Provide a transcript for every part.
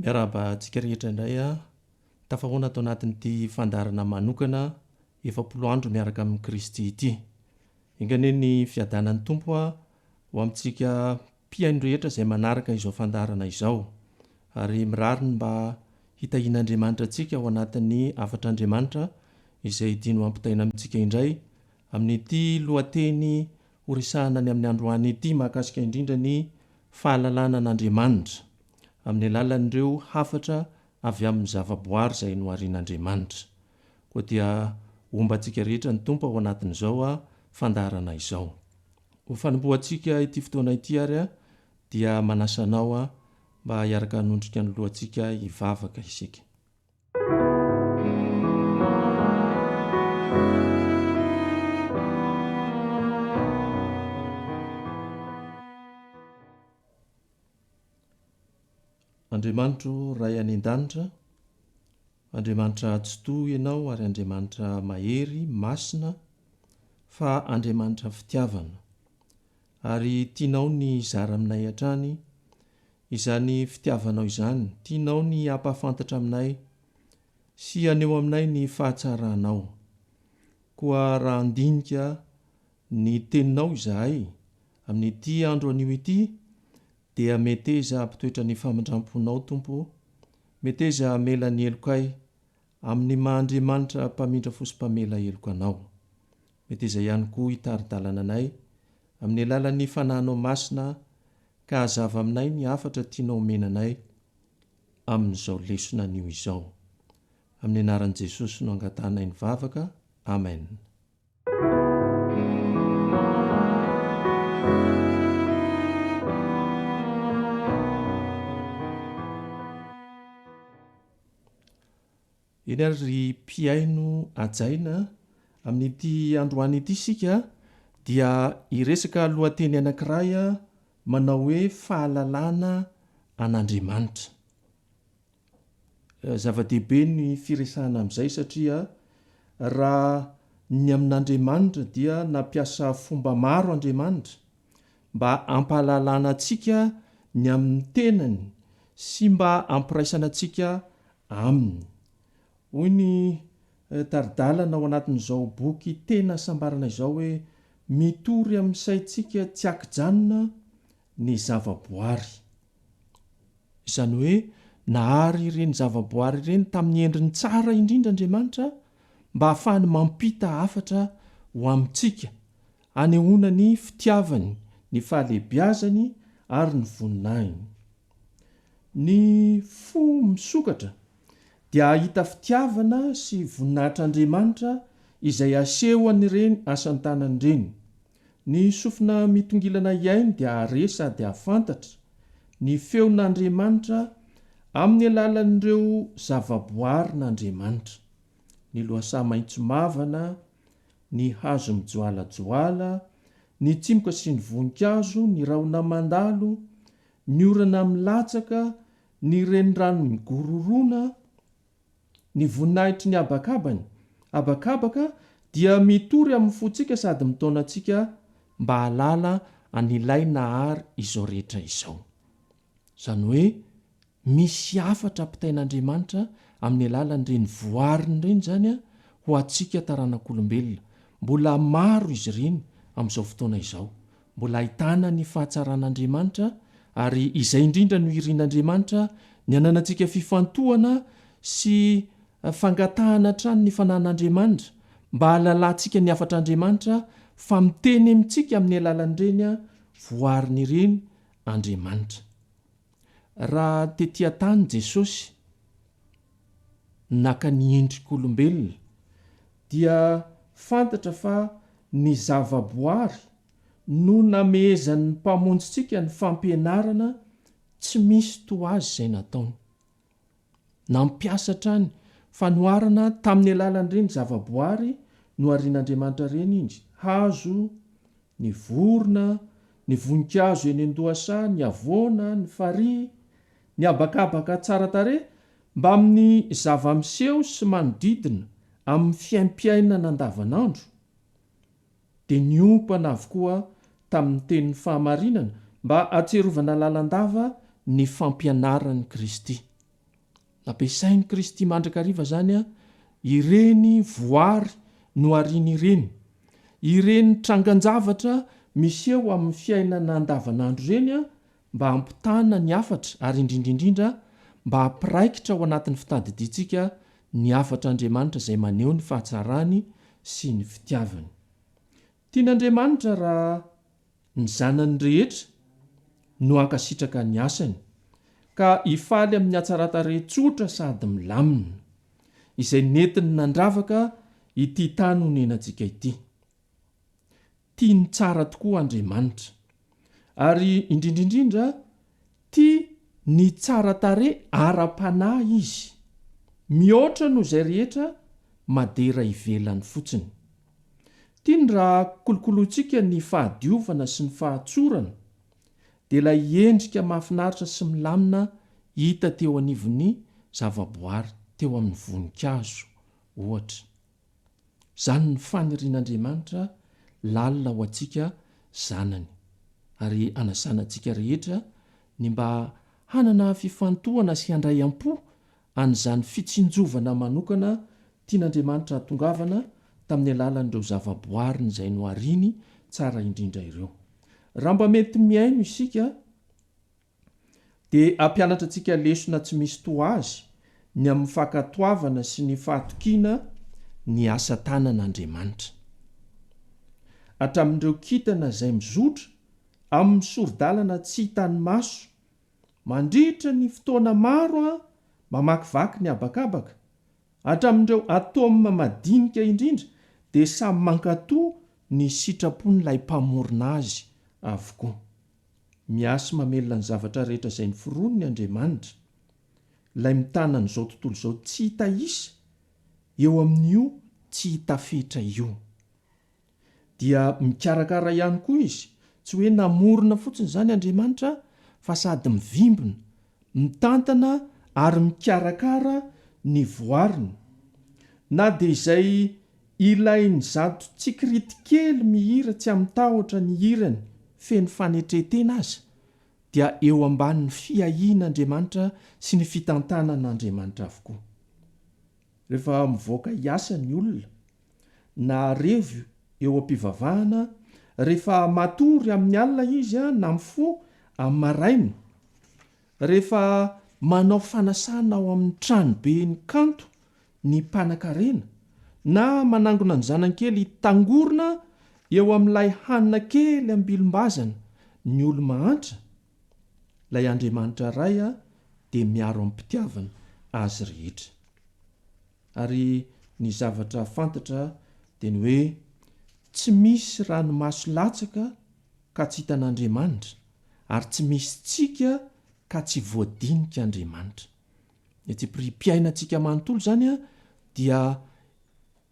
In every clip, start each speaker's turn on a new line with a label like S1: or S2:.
S1: Miarahaba antsika rehetra indray a! Tafahoana ato anatin'ity fandaharana manokana 40 andro miaraka amin'i Kristy ity. Enga anie ny fiadanan'ny Tompo ho amintsika mpihaino rehetra izay manaraka izao fandaharana izao. Ary mirary ny mba hitahian'Andriamanitra antsika ao anatin'ny hafatr'Andriamanitra izay tiany ho ampitaina amintsika indray amin'ity lohateny horesahana ny amin'ny androany ity mahakasika indrindra ny fahalalana an'Andriamanitra amin'ny alalan'ireo hafatra avy amin'ny zavaboary izay noharian'Andriamanitra. Koa dia homba antsika rehetra ny Tompo ao anatin'izao fandaharana izao. Ho fanombohantsika ity fotoana ity ary dia manasa anao mba hiaraka hanondrika ny lohantsika hivavaka isika. Andriamanitro Ray any an-danitra, Andriamanitra Tsitoha Ianao ary Andriamanitra mahery, masina, fa Andriamanitra fitiavana. Ary tianao ny hizara aminay hatrany izany fitiavanao izany, tianao ny hampahafantatra aminay sy haneho aminay ny fahatsaranao. Koa raha handinika ny teninao izahay amin'ity andro anio ity dia meteza hampitoetra ny famindramponao Tompo ô, meteza hamela ny helokay amin'ny maha Andriamanitra mpamindra fo sy mpamela heloka Anao. Meteza ihany koa hitari-dalana anay amin'ny alalan'ny Fanahinao Masina ka hazava aminay ny hafatra tianao omena anay amin'izao lesona anio izao. Amin'ny anaran'i Jesosy no angatahanay ny vavaka. Amen. Eny ary ry mpihaino hajaina, amin'ity androany ity isika dia hiresaka lohateny anankiray manao hoe fahalalana an'Andriamanitra. Zava-dehibe ny firesahana amin'izay satria raha ny amin'Andriamanitra dia nampiasa fomba maro Andriamanitra mba hampahalalana antsika ny amin'ny tenany sy mba hampiraisana antsika aminy. Hoy ny tari-dalana ao anatin'izao boky Tena Hasambarana izao hoe, Mitory amin'ny saintsika tsy an-kijanona ny zavaboary. Izany hoe nahary ireny zavaboary ireny tamin'ny endriny tsara indrindra Andriamanitra mba hahafahany mampita hafatra ho amintsika, hanehoana ny fitiavany, ny fahalehibiazany ary ny voninahiny. Ny fo misokatra dia hahita fitiavana sy voninahitr'Andriamanitra izay asehon'ireny asan-tanany ireny. Ny sofina mitongilana hihaino dia hahare sady hahafantatra ny feon'Andriamanitra amin'ny alalan'ireo zavaboarin'Andriamanitra, ny lohasaha maitso mavana, ny hazo mijoalajoala, ny tsimoka sy ny voninkazo, ny rahona mandalo, ny orana milatsaka, ny renirano migororoana, Ny voninahitry ny habakabany, habakabaka, dia mitory amin'ny fontsika sady mitaona antsika mba hahalala an'Ilay Nahary izao rehetra izao. Izany hoe misy hafatra ampitain'Andriamanitra amin'ny alalan'ireny voariny ireny izany ho antsika taranak'olombelona. Mbola maro izy ireny amin'izao fotoana izao. Mbola ahitana ny fahatsaran'Andriamanitra ary izay indrindra no irin'Andriamanitra ny hananantsika fifantohana sy fangatahana hatrany ny fanan'Andriamanitra mba hahalalantsika ny hafatr'Andriamanitra fa miteny amintsika amin'ny alalan'ireny voariny ireny Andriamanitra. Raha tety an-tany Jesosy naka ny endrik'olombelona dia fantatra fa ny zavaboary no namehezan'ny Mpamonjintsika ny fampianarana tsy misy toa azy izay nataony. Nampiasa hatrany fanoharana tamin'ny alalan'ireny zavaboary noharian'Andriamanitra ireny izy, hazo, ny vorona, ny voninkazo eny an-dohasaha, ny havoana, ny farihy, ny habakabaka tsara tarehy, mbamin'ny zava-miseho sy manodidina amin'ny fiaimpiainana andavanandro. dia niompana avokoa tamin'ny tenin'ny fahamarinana mba hahatsiarovana lalandava ny fampianaran'i Kristy. Nampiasain'i Kristy mandrakariva izany ireny voary nohariny ireny, ireny trangan-javatra miseho amin'ny fiainana andavanandro ireny mba hampitana ny hafatra ary indrindra indrindra mba hampiraikitra ao anatin'ny fitadidiantsika ny hafatr'Andriamanitra izay maneho ny fahatsarany sy ny fitiavany. Tian'Andriamanitra raha ny zanany rehetra no hankasitraka ny asany, ka hifaly amin'ny hatsaran-tarehy tsotra sady milamina, izay nentiny nandravaka ity tany onenantsika ity. Tia ny tsara tokoa Andriamanitra. Ary indrindra indrindra, tia ny tsara tarehy ara-panahy Izy, mihoatra noho izay rehetra madera ivelany fotsiny. Tiany raha kolokolointsika ny fahadiovana sy ny fahatsorana, dia ilay endrika mahafinaritra sy milamina hita teo anivon'ny zavaboary, teo amin'ny voninkazo, ohatra. Izany ny fanirian'Andriamanitra lalina ho antsika zanany, ary anasana antsika rehetra ny mba hanana fifantohana sy handray am-po an'izany fitsinjovana manokana tian'Andriamanitra hahatongavana tamin'ny alalan'ireo zavaboariny izay nohariny tsara indrindra ireo. Raha mba mety mihaino isika, dia hampianatra antsika lesona tsy misy toa azy ny amin'ny fankatoavana sy ny fahatokiana ny asa tanan'Andriamanitra. Hatramin'ireo kintana izay mizotra amin'ny sori-dalana tsy hitan'ny maso mandritra ny fotoana maro mamakivaky ny habakabaka, hatramin'ireo atôma madinika indrindra dia samy mankatò ny sitrapon'ilay Mpamorona azy avokoa. Miahy sy mamelona ny zavatra rehetra izay noforoniny Andriamanitra, ilay mitana an'izao tontolo izao tsy hita isa eo amin'io tsy hita fetra io. Dia mikarakara ihany koa Izy, tsy hoe namorona fotsiny izany Andriamanitra fa sady mivimbina, mitantana ary mikarakara ny voariny. Na dia izay Ilain'izato tsikirity kely mihira tsy amin-tahotra ny hirany feno fanetren-tena aza dia eo ambanin'ny fiahian'Andriamanitra sy ny fitantanan'Andriamanitra avokoa. Rehefa mivoaka hiasa ny olona, na revo eo am-pivavahana, rehefa matory amin'ny alina izy na mifoha amin'ny maraina, rehefa manao fanasana ao amin'ny tranoben'ny kanto ny mpanakarena, na manangona ny zanany kely hitangorona eo amin'ilay hanina kely ambilombazana ny olo-mahantra, ilay Andriamanitra Ray dia miaro amim-pitiavana azy rehetra. Ary ny zavatra fantatra dia ny hoe tsy misy ranomaso latsaka ka tsy hitan'Andriamanitra, ary tsy misy tsika ka tsy voadinik'Andriamanitra. Ny tsipiriam-piainantsika manontolo izany dia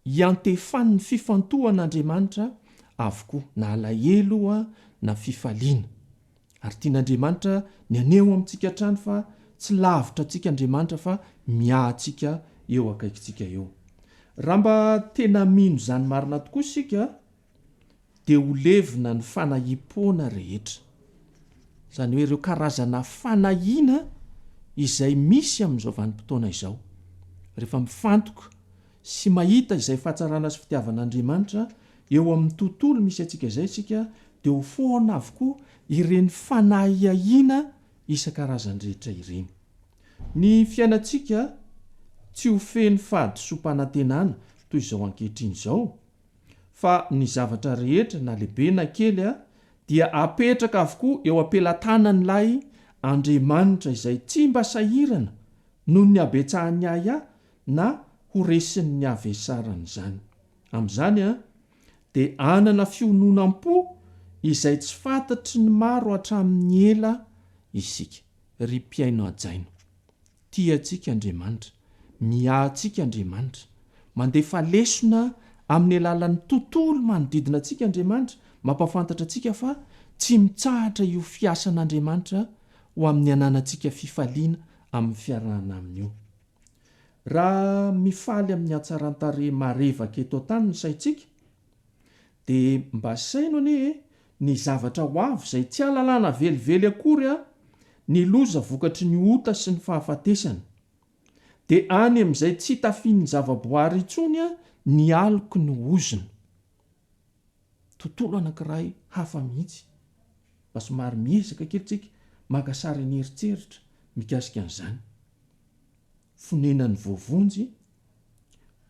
S1: iantefan'ny fifantohan'Andriamanitra avokoa, na alahelo na fifaliana. Ary tian'Andriamanitra ny haneho amintsika hatrany fa tsy lavitra antsika Andriamanitra fa miahy antsika eo akaikintsika eo. Raha mba tena mino izany marina tokoa isika, dia ho levona ny fanahiam-poana rehetra. Izany hoe ireo karazana fanahiana izay misy amin'izao vanim-potoana izao. Rehefa mifantoka sy mahita izay fahatsarana sy fitiavan'Andriamanitra eo amin'ny tontolo misy antsika izay isika dia ho foana avokoa ireny fanahiahiana isan-karazany rehetra ireny. Ny fiainantsika tsy ho feno fahadisoam-panantenana toy izao ankehitriny izao, fa ny zavatra rehetra na lehibe na kely dia apetraka avokoa eo am-pelatanan'ilay Andriamanitra izay tsy mba sahirana noho ny habetsahan'ny ahiahy na ho resin'ny havesaran'izany. Amin'izany dia hanana fiononam-po izay tsy fantatry ny maro hatramin'ny ela isika. Ry mpihaino hajaina. Tia antsika Andriamanitra. Miahy antsika Andriamanitra. Mandefa lesona amin'ny alalan'ny tontolo manodidina antsika Andriamanitra, mampahafantatra antsika fa tsy mitsahatra io fiasan'Andriamanitra ho amin'ny hananantsika fifaliana amin'ny fiarahana aminy io. Raha mifaly amin'ny hatsaran-tarehy marevaka eto an-tany ny saintsika, Dia mba saino anie e, ny zavatra ho avy izay tsy ahalalana velively akory a, ny loza vokatry ny ota sy ny fahafatesana. Dia any amin'izay tsy tafian'ny zavaboary intsony ny aloky ny ozona. Tontolo anankiray hafa mihitsy. Mba somary miezaka kely tsika maka sary an'eritreritra mikasika an'izany. Fonenan'ny voavonjy,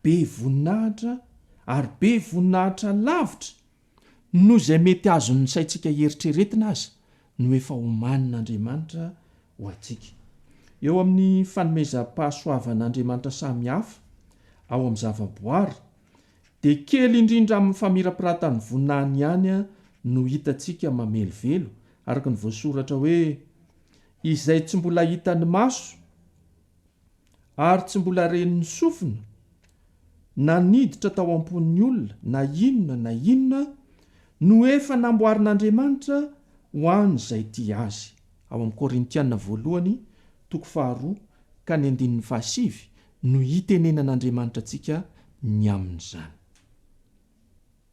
S1: be voninahitra ary be voninahitra lavitra noho izay mety azon'ny saintsika eritreretina aza no efa omanin'Andriamanitra ho antsika. Eo amin'ny fanomezam-pahasoavan'Andriamanitra samihafa ao amin'ny zavaboary dia kely indrindra amin'ny famirapiratan'ny voninahiny ihany no hitantsika mamelovelo, araka ny voasoratra hoe, Izay tsy mbola hitan'ny maso ary tsy mbola ren'ny sofina, na niditra tao am-pon'ny olona na inona na inona, no efa namboarin'Andriamanitra ho an'izay tia Azy. Ao amin'ny Korintiana voalohany toko faharoa ka ny andininy fahasivy no itenenan'Andriamanitra antsika ny amin'izany.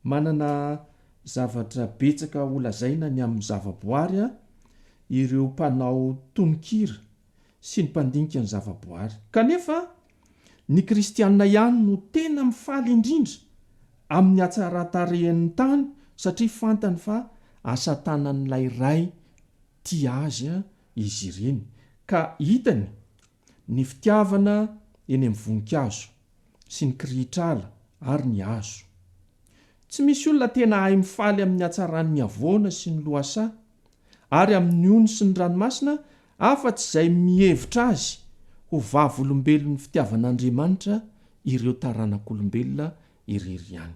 S1: Manana zavatra betsaka holazaina ny amin'ny zavaboary ireo mpanao tononkira sy ny mpandinika ny zavaboary. Kanefa, ny Kristianina ihany no tena mifaly indrindra amin'ny hatsaran-tarehin'ny tany satria fantany fa asa tanan'ilay Ray tia azy izy ireny, ka hitany ny fitiavana eny amin'ny voninkazo sy ny kirihitr'ala ary ny hazo. Tsy misy olona tena hahay mifaly amin'ny hatsaran'ny havoana sy ny lohasaha ary amin'ny ony sy ny ranomasina afa-tsy izay mihevitra azy ho vavolombelon'ny fitiavan'Andriamanitra ireo taranak'olombelona irery ihany.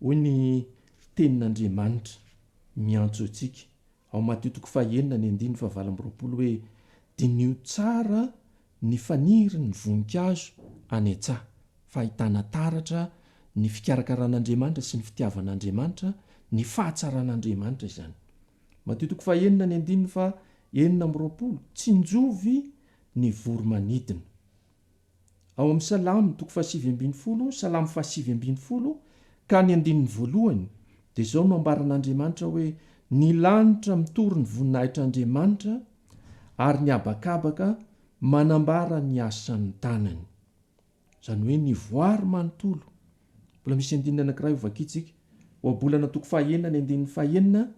S1: Hoy ny Tenin'Andriamanitra miantso antsika ao Matio toko fahenina ny andininy fahavalo amby 20 hoe, Diniho tsara ny fanirin'ny voninkazo any an-tsaha, fa ahitana taratra ny fikarakaran'Andriamanitra sy ny fitiavan'Andriamanitra, ny fahatsaran'Andriamanitra izany. Matio toko fahenina ny andininy faha 26, Tsinjovy ny voro-manidina. Ao amin'ny Salamo toko faha-19, Salamo faha-19, ka ny andininy voalohany, dia izao no ambaran'Andriamanitra hoe, Ny lanitra mitory ny voninahitr'Andriamanitra, ary ny habakabaka manambara ny asan'ny tanany. Izany hoe ny voary manontolo. Mbola misy andininy anankiray ho vakintsika. Ohabolana toko fahenina ny andininy fahenina,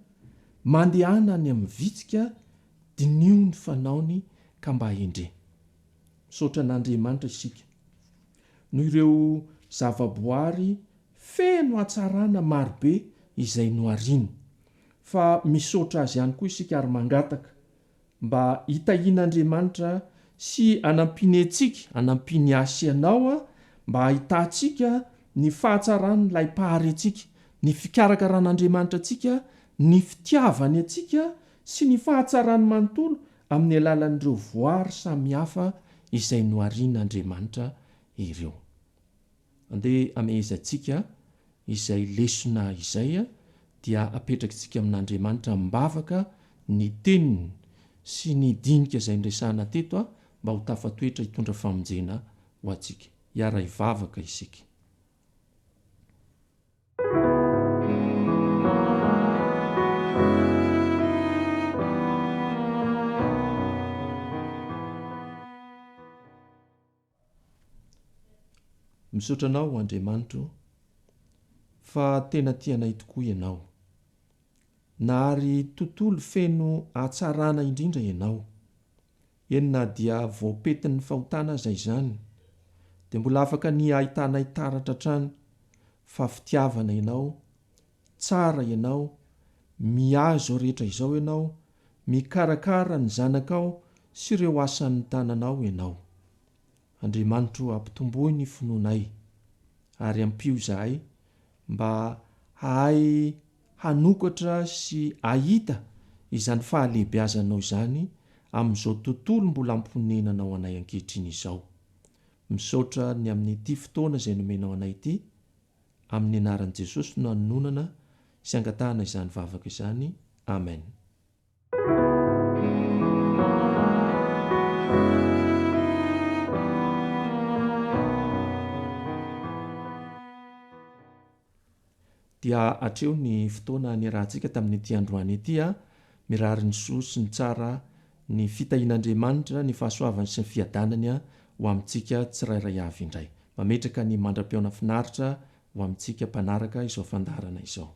S1: Mandehana any amin'ny vitsika, diniho ny fanaony ka mba hendre. Misaotra an'Andriamanitra isika noho ireo zavaboary feno hatsarana marobe izay nohariny. Fa misaotra Azy ihany koa isika ary mangataka mba hitahian'Andriamanitra sy hanampiany antsika, hanampiany ahy sy ianao mba hahitantsika ny fahatsaran'ilay Mpahary antsika, ny fikarakaran'Andriamanitra antsika, ny fitiavany antsika sy ny fahatsarany manontolo amin'ny alalan'ireo voary samihafa izay noharian'Andriamanitra ireo. Andeha hamehezantsika izay lesona izay dia apetrakitsika amin'Andriamanitra amim-bavaka ny Teniny sy ny dinika izay niresahana teto mba ho tafatoetra hitondra famonjena ho antsika. Hiara-hivavaka isika. Misaotra Anao Andriamanitro fa tena tia anay tokoa Ianao. Nahary tontolo feno hatsarana indrindra Ianao. Eny na dia voapetin'ny fahotana aza izany dia mbola afaka ny ahitanay taratra hatrany fa fitiavana Ianao, tsara Ianao, miahy izao rehetra izao Ianao, mikarakara ny zanakao sy ireo asan'ny tananao Ianao. Andriamanitro ampitomboy ny finoanay ary ampio izahay mba hahay hanokatra sy hahita izany fahalehibiazanao izany amin'izao tontolo mbola amponenanao anay ankehitriny izao. Misaotra ny amin'ity fotoana izay nomenao anay ity, amin'ny anaran'i Jesosy no anononana sy angatahana izany vavaka izany, Amen. Dia hatreo ny fotoana niarahantsika tamin'ity androany ity a! Mirary ny soa sy ny tsara, ny fitahian'Andriamanitra, ny fahasoavany sy ny fiadanany ho ho amintsika tsirairay avy indray. Mametraka ny mandra-pihaona finaritra ho amintsika mpanaraka izao fandaharana izao.